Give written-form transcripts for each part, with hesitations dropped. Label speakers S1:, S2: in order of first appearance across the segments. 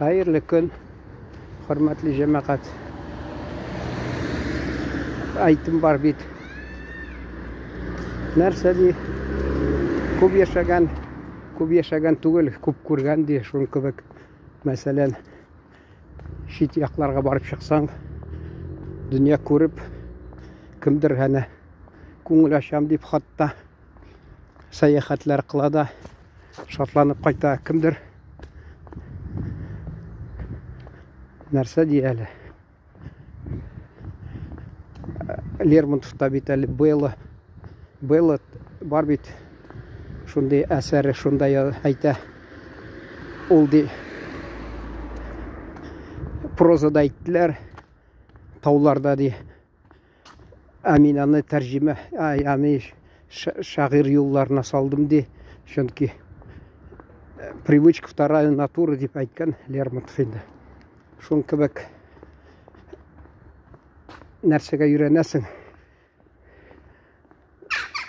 S1: Хәерле көн, хөрмәтле җәмәгать. Әйтем бар бит. Нәрсә ди? Күп яшәгән, күп яшәгән түгел, күп күргән ди, шуның кебек. Мәсәлән, чит якларга барып чыксаң, дөнья күреп, кемдер әнә күңел ачам дип хатта сәяхәтләр кыла да шатланып кайта. Кемдер нәрсә ди әле? Лермонтовта бит әле Белла, Белла бар бит шундый әсәре, шунда әйтә. Ул ди прозада әйттеләр, тауларда ди. Ә мин аны тәрҗемә, ягъни шагыйрь юлларына салдым ди. Чөнки привычка вторая натура дип әйткән Лермонтов инде. Шуның кебек нәрсәгә өйрәнәсең.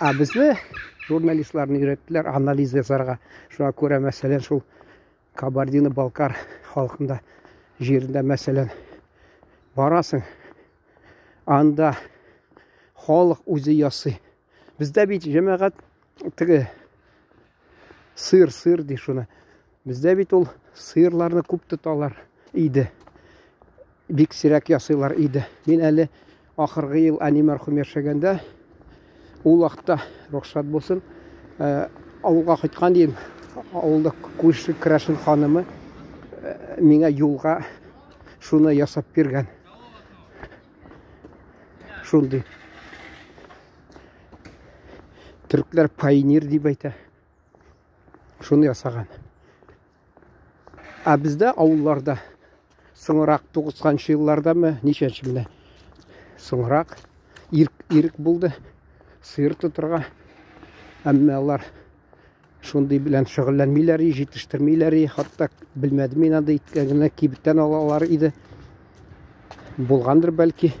S1: Ә безне журналистларны өйрәттеләр анализ ясарга. Шуңа күрә, мәсәлән, шул Кабардино-Балкар халкында җирендә, мәсәлән, барасың, анда халык үзе ясый. Бездә бит җәмәгать теге сыр, сыр ди шуны. Бездә бит ул сыерларны күп тоталар иде. Бик сирәк ясыйлар иде. Мин әле ахыргы ел әни мәрхүм яшәгәндә, ул вакытта рөхсәт булсын, э, авылга кайткан дим. Авылда күрше керәшен ханымы э, миңа юлга шуны ясап биргән. Шундый. Төркләр пайнир дип әйтә. Шуны ясаган. Ә бездә авылларда соңрак 90 еллардамы, ничәнче менә соңрак ирек, ирек булды сыер тотырга. Әмма алар шундый белән шөгыльләнмиләр, җитештермиләр, хатта белмәдем мин анда иткә генә кибеттән алалар иде. Булгандыр бәлки.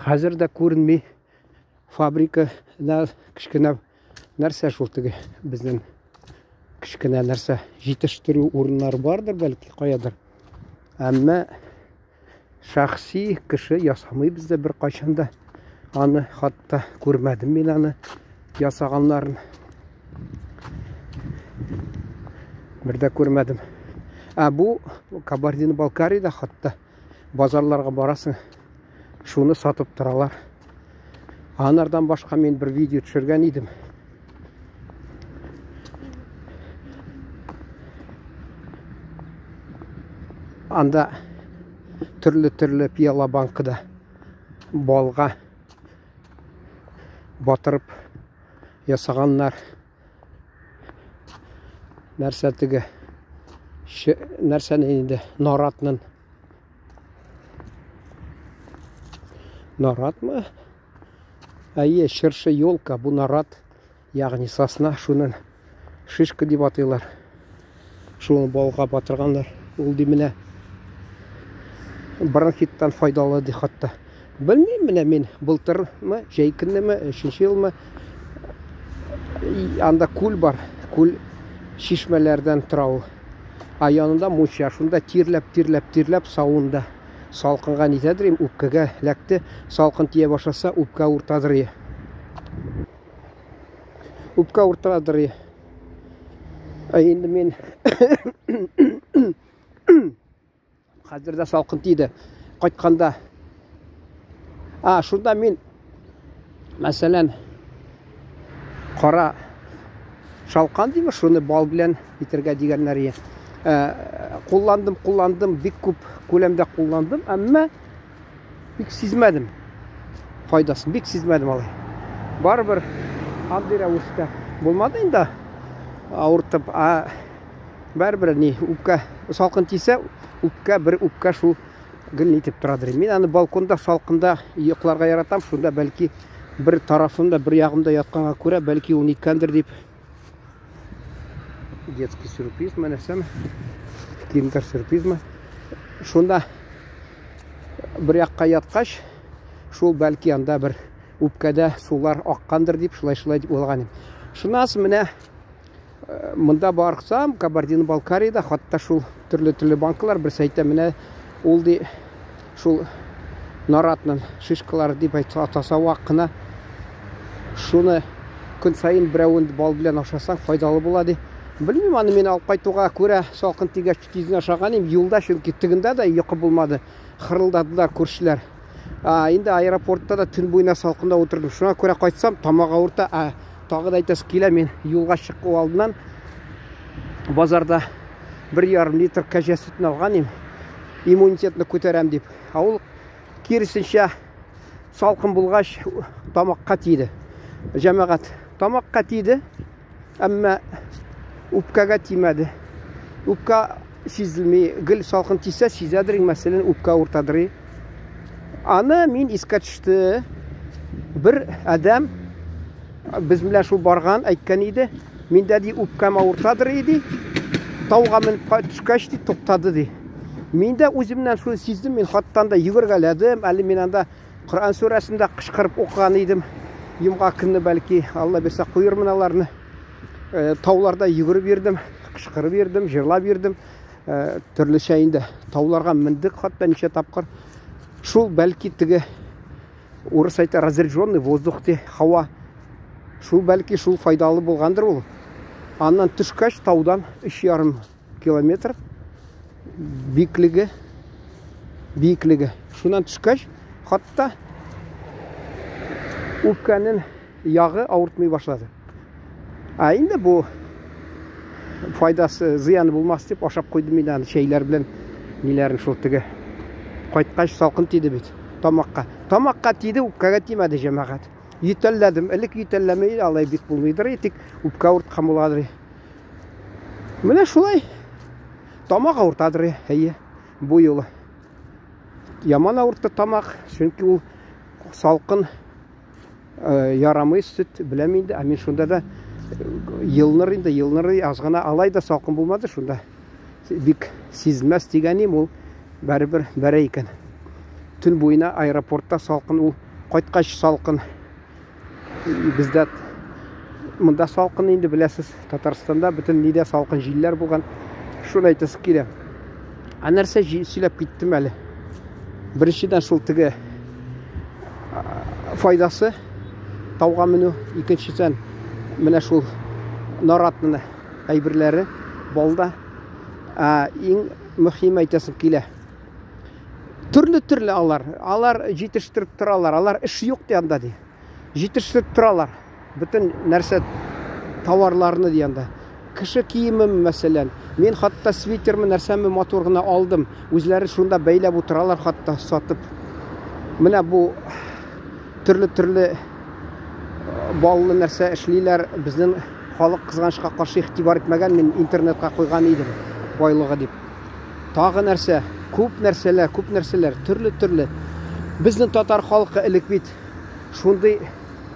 S1: Хәзер дә күренми фабрика да кечкенә нәрсә шул теге безнең кечкенә нәрсә җитештерү урыннары бардыр бәлки каядыр. Әмма шәхси кеше ясамый бездә бер кайчан да. Аны хатта күрмәдем мин аны ясаганнарын. Бер дә күрмәдем. Ә бу Кабардино-Балкариядә хатта базарларга барасың, шуны сатып торалар. Анардан башка мин бер видео төшергән идем. Анда төрле-төрле пиала банкада балга батырып ясаганнар. Нәрсә теге? Нәрсәне инде? Наратнын. Наратмы? Әйе, чыршы елка, бу нарат, ягъни сосна, шунын шишка дип атыйлар. Шуны балга батырганнар. Ул ди менә бронхиттан файдалы ди хатта. Белмим менә мин былтырмы, җәй көннеме, өченче елмы анда күл бар. Күл чишмәләрдән тора ул. Ә янында мунча, шунда тирләп, тирләп, тирләп савында салкынга нитәдер им, үпкәгә ләкте. Салкын тия башласа, үпкә уртадыр. Үпкә уртадыр. Ә инде мин хәзер дә салкын тиде. Кайтканда. А, шунда мин мәсәлән кара шалкан димме, шуны бал белән итергә дигәннәр иде. Э, кулландым, кулландым, бик күп күләмдә кулландым, әмма бик сизмәдем файдасын, бик сизмәдем алай. Барыбер андый рәвештә булмады инде авыртып, а барыбер ни, үпкә салкын тисә, үпкә бер үпкә шул гел нитеп торадыр. Мин аны балконда салкында йокларга яратам, шунда бәлки бер тарафында, бер ягымда ятканга күрә, бәлки ул ниткәндер дип. Детский сюрприз мы нәрсәме? Киндер сюрпризмы? Шунда бер якка яткач, шул бәлки анда бер үпкәдә сулар аккандыр дип, шулай-шулай дип уйлаган идем. Шуннан соң менә Монда барсам, Кабардино-Балкариядә хатта шул төрле-төрле банкалар, берсе әйтә, менә ул ди шул наратның шишкалары дип әйтә, атаса вак кына. Шуны көн саен берәвен бал белән ашасаң файдалы була ди. Белмим, аны мин алып кайтуга күрә салкын тигәч тиздән ашаган идем. Юлда чөнки тегендә дә йокы булмады. Хырылдадылар күршеләр. А, инде аэропортта да төн буена салкында утырдым. Шуңа күрә кайтсам, тамак авырта. А, тагы да әйтәсе килә, мин юлга чыгу алдыннан базарда 1,5 литр кәҗә сөтен алган идем. Иммунитетны күтәрәм дип. Ә ул киресенчә салкын булгач тамакка тиде. Җәмәгать, тамакка тиде, әмма үпкәгә тимәде. Үпкә сизелми, гел салкын тисә сизәдер, мәсәлән, үпкә авыртадыр. Аны мин искә төште. Бер адәм без белән шул барган, әйткән иде, миндә ди үпкәм авыртадыр иде. Тауга менеп төшкәч ди, туктады ди. Мин дә үземнән шуны сиздем, мин хаттан да йөгергәләдем, әле мин анда Коръән сүрәсен дә кычкырып укыган идем. Йомга көнне бәлки, Алла бирсә, куермын аларны. Тауларда йөгереп йөрдем, кычкырып йөрдем, җырлап йөрдем. Төрлечә инде тауларга мендек хатта ничә тапкыр. Шул бәлки теге урыс әйтә разряженный воздух ди, һава. Шул бәлки шул файдалы булгандыр ул. Аннан төшкәч таудан 3,5 километр биеклеге биеклеге. Шуннан төшкәч, хатта үпкәнең ягы авыртмый башлады. Ә инде бу файдасы, зыяны булмас дип ашап куйдым инде аны чәйләр белән ниләрен шул теге. Кайткач салкын тиде бит тамакка. Тамакка тиде, үпкәгә тимәде җәмәгать. Ютәлләдем. Элек ютәлләмәй алай бик булмыйдыр, тик үпкә авырткан буладыр. Менә шулай. Тамак авыртадыр, әйе, бу юлы. Яман авыртты тамак, чөнки ул салкын ярамый сөт беләм инде. Ә мин шунда да елныр инде, елныр аз гына алай да салкын булмады шунда. Бик сизелмәс дигәнем ул барыбер бәрә икән. Төн буена аэропортта салкын ул кайткач салкын. Бездә монда салкын инде беләсез, Татарстанда бөтен нидә салкын җилләр булган. Шуны әйтәсе килә. Ә нәрсә сөйләп киттем әле? Беренчедән шул теге файдасы тауга менү, икенчедән менә шул наратны әйберләре балда. Ә иң мөһим әйтәсем килә. Төрле-төрле алар. Алар җитештереп торалар. Алар эш юк ди анда ди. Җитештереп торалар. Бөтен нәрсә товарларны ди анда. Кеше киеме, мәсәлән. Мин хатта свитермы, нәрсәме матур гына алдым. Үзләре шунда бәйләп утыралар хатта сатып. Менә бу төрле-төрле баллы нәрсә эшлиләр. Безнең халык кызганычка каршы игътибар итмәгән. Мин интернетка куйган идем байлыгы дип. Тагы нәрсә? Күп нәрсәләр, күп нәрсәләр, төрле-төрле. Безнең татар халкы элек бит шундый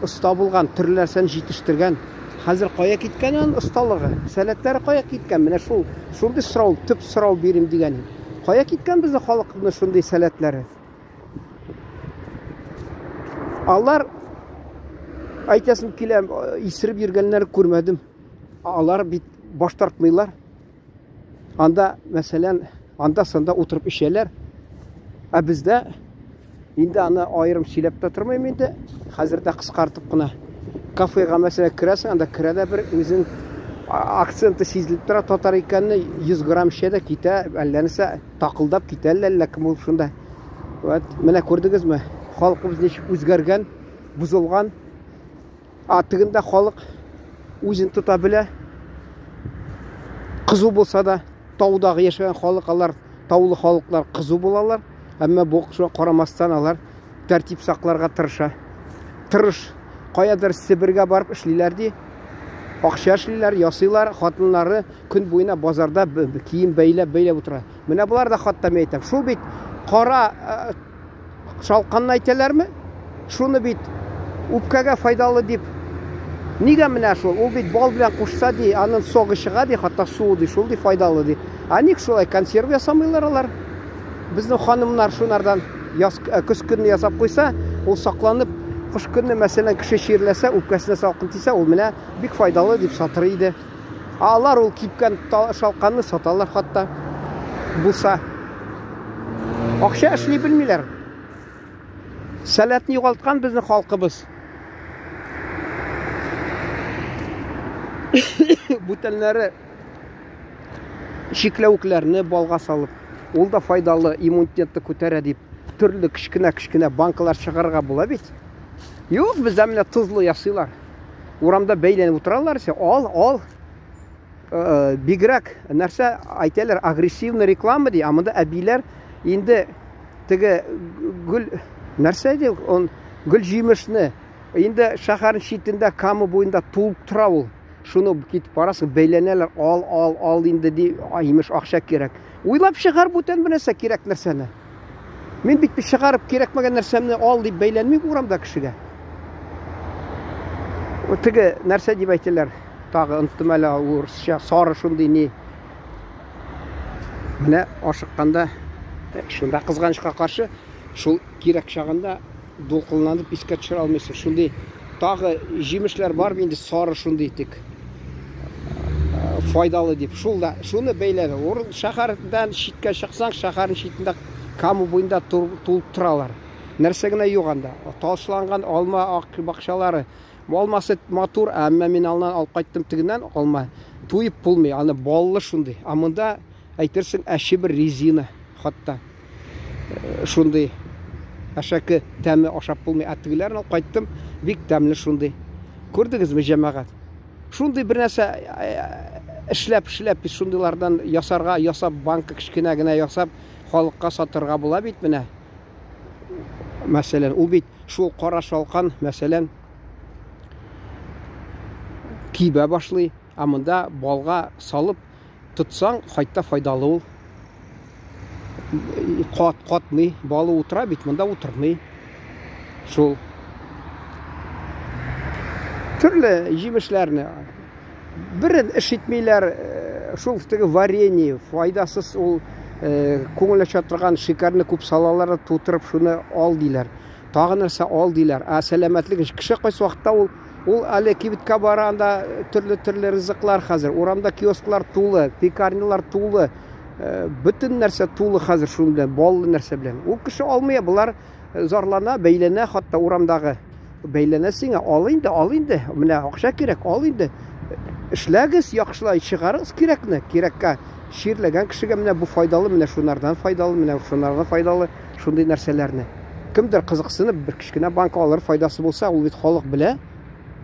S1: оста булган, төрле нәрсәне җитештергән. Хәзер кая киткән аның осталыгы? Сәләтләре кая киткән? Менә шул, шундый сорау, төп сорау бирим дигән. Кая киткән безнең халыкның шундый сәләтләре? Алар әйтәсем килә, исереп йөргәннәр күрмәдем. Алар бит баш тартмыйлар. Анда, мәсәлән, анда-санда утырып эчәләр. Ә бездә инде аны аерым сөйләп тә тормыйм инде. Хәзер дә кыскартып кына. Кафега, мәсәлән, керәсең, анда керә дә бер үзен акценты сизелеп тора, татар икәнне 100 грамм эчә дә китә, әллә нәрсә такылдап китә, әллә кем ул шунда. Вот, менә күрдегезме? Халкыбыз ничек үзгәргән, бозылган. А тегендә халык үзен тота белә. Кызу булса да, таудагы яшәгән халык алар, таулы халыклар кызу булалар. Әмма бу шуңа карамастан алар тәртип сакларга тырыша. Тырыш. Каядыр Себергә барып эшлиләр ди. Акча эшлиләр, ясыйлар, хатыннары көн буена базарда кием бәйләп-бәйләп утыра. Менә болар да хатта мин әйтәм. Шул бит кара Шалканны әйтәләрме? Шуны бит үпкәгә файдалы дип. Нигә менә шул? Ул бит бал белән кушса ди, аның согы чыга ди, хатта суы ди, шул ди файдалы ди. Ә ник шулай консерв ясамыйлар алар? Безнең ханымнар шунардан яз, көз көнне ясап куйса, ул сакланып, кыш көнне, мәсәлән, кеше чирләсә, үпкәсенә салкын тисә, ул менә бик файдалы дип сатыр иде. Алар ул кипкән шалканны саталар хатта. Булса. Акча эшли белмиләр. Сәләтне югалткан безнең халкыбыз. Бүтәннәре чикләвекләрне балга салып, ул да файдалы, иммунитетны күтәрә дип, төрле кечкенә-кечкенә банкалар чыгарырга була бит. Юк, бездә менә тозлы ясыйлар. Урамда бәйләнеп утыралар исә, ал, ал. Э, бигрәк нәрсә әйтәләр, агрессивный реклама ди, ә монда әбиләр инде теге гөл нәрсә ди, он гөл җимешне инде шәһәрнең читендә Кама буенда тулып тора ул. Шуны китеп барасың, бәйләнәләр, ал, ал, ал инде ди, имеш акча кирәк. Уйлап чыгар бүтән бер нәрсә кирәк нәрсәне. Мин бит чыгарып кирәкмәгән нәрсәмне ал дип бәйләнмим урамда кешегә. Теге нәрсә дип әйтәләр, тагы оныттым әле урысча, сары шундый ни. Менә ашыкканда шунда кызганычка каршы шул кирәк чагында дулкынланып искә төшерә алмыйсың. Шундый тагы җимешләр бар инде сары шундый тик файдалы дип. Шул да шуны бәйләде. Урын шәһәрдән читкә чыксаң, шәһәрнең читендә Кама буенда тулып торалар. Нәрсә генә юк анда. Ташланган алма ак бакчалары. Алмасы матур, әмма мин аннан алып кайттым тегеннән алма. Туеп булмый, аны баллы шундый. Ә монда әйтерсең әче бер резина хатта. Шундый әшәке тәме ашап булмый. Ә тегеләрен алып кайттым, бик тәмле шундый. Күрдегезме, җәмәгать? Шундый бер нәрсә эшләп, эшләп шундыйлардан ясарга, ясап, банка кечкенә генә ясап, халыкка сатырга була бит менә. Мәсәлән, ул бит шул кара шалкан, мәсәлән, кибә башлый. Ә монда балга салып тотсаң, хайтта файдалы ул. Кат, катмый, балы утыра бит, монда утырмый. Шул. Төрле җимешләрне берен эш итмиләр, э, шул теге варенье, файдасыз ул э, күңел ача торган шикәрне күп салалар, тутырып шуны ал диләр. Тагы нәрсә ал диләр. Ә сәламәтлек кеше кайсы вакытта ул ул әле кибеткә бара, анда төрле-төрле ризыклар хәзер. Урамда киосклар тулы, пекарнялар тулы. Э, бөтен нәрсә тулы хәзер шуның белән, баллы нәрсә белән. Ул кеше алмый, болар э, зарлана, бәйләнә хатта урамдагы. Бәйләнә сиңа, ал инде, ал инде. Менә акча кирәк, ал инде. Эшләгез, яхшылай чыгарыгыз кирәкне. Кирәккә чирләгән кешегә менә бу файдалы, менә шунардан файдалы, менә шунардан файдалы. Шундый нәрсәләрне. Кемдер кызыксынып бер кечкенә банка алыр, файдасы булса, ул бит халык белә,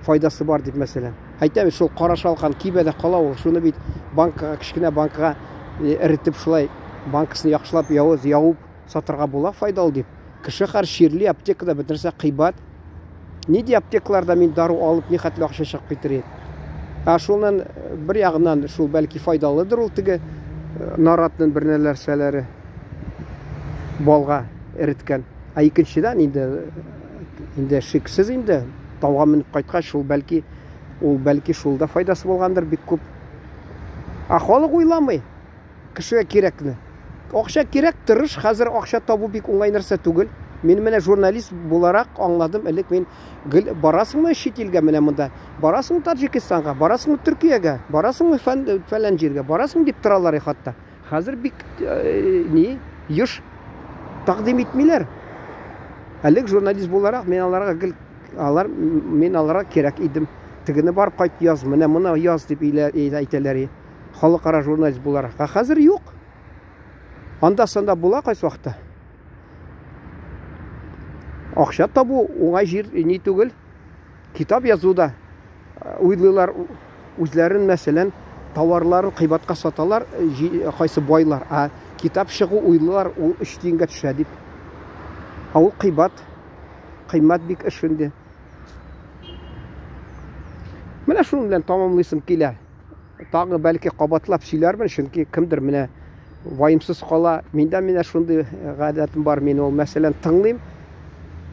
S1: файдасы бар дип мәсәлән. Әйтә бит, шул кара шалкан кибә дә кала ул, шуны бит банкага, кечкенә банкага э, эретеп шулай банкасын яхшылап явыз явып сатырга була файдалы дип. Кеше хәр чирли, аптекада бөтен нәрсә кыйбат. Нинди аптекаларда мин дару алып, ни хәтле акча чыгып китер иде. Ә шуннан э, бер ягыннан шул бәлки файдалыдыр ул теге э, наратның бер нәрсәләре балга эреткән. Ә икенчедән инде инде шиксез инде тауга менеп кайткач шул бәлки ул бәлки шул да файдасы булгандыр бик күп. Ә халык уйламый. Кешегә кирәкне. Акча кирәк, тырыш, хәзер акча табу бик уңай нәрсә түгел. Мин менә журналист буларак аңладым, элек мин гел барасыңмы чит илгә менә монда, барасыңмы Таҗикистанга, барасыңмы Төркиягә, барасыңмы фәлән җиргә, барасың дип торалар хатта. Хәзер бик э, ни, еш тәкъдим итмиләр. Элек журналист буларак мин аларга гел алар мин аларга кирәк идем. Тегене барып кайт яз, менә моны яз дип әйтәләр. Халыкара журналист буларак. Ә хәзер юк. Анда-санда була кайсы вакытта. Акча табу уңай җир ни түгел. Китап язу да э, уйлыйлар үзләрен, мәсәлән, товарларын кыйбатка саталар, э, кайсы байлар. Ә китап чыгу уйлыйлар, ул 3 тиенгә төшә дип. Ә ул кыйбат. Кыйммәт бик эш инде. Менә шуның белән тамамлыйсым килә. Тагы бәлки кабатлап сөйләрмен, чөнки кемдер менә ваемсыз кала. Миндә менә шундый э, гадәтем бар, мин ул мәсәлән тыңлыйм.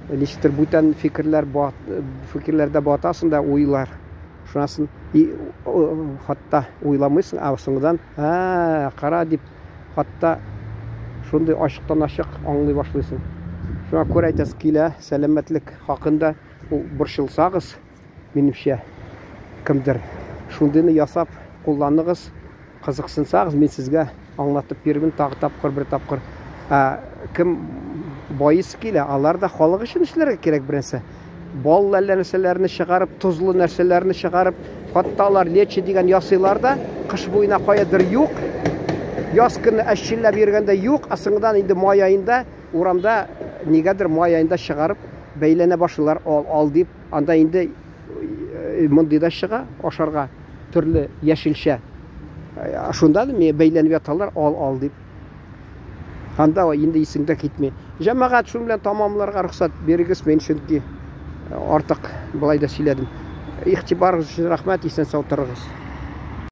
S1: Ничектер бүтән фикерләр бат, фикерләрдә батасың да уйлар. Шунасын и хатта уйламыйсың, ә соңдан, ә, кара дип хатта шундый ачыктан-ачык аңлый башлыйсың. Шуңа күрә әйтәсе килә, сәламәтлек хакында ул борчылсагыз, Минемчә, кемдер шундыйны ясап, Кулланыгыз. Кызыксынсагыз, мин сезгә аңлатып бирермен тагы тапкыр, бер тапкыр. Ә кем байысы килә, алар да халык өчен эшләргә кирәк беренче. Баллы әллә нәрсәләрне чыгарып, тозлы нәрсәләрне чыгарып, хатта алар лечи дигән ясыйлар да, кыш буена каядыр юк. Яз көне әчелләп йөргәндә юк, ә соңыннан инде май аенда урамда нигәдер май аенда чыгарып бәйләнә башлыйлар, ал, ал дип. Анда инде мондый да чыга ашарга төрле яшелчә. Шунда да бәйләнеп яталар, ал, ал дип. Анда инде исең дә китми. Җәмәгать, шуның белән тамамларга рөхсәт бирегез, мин чөнки артык болай да сөйләдем. Игътибарыгыз өчен рәхмәт, исән сау торыгыз.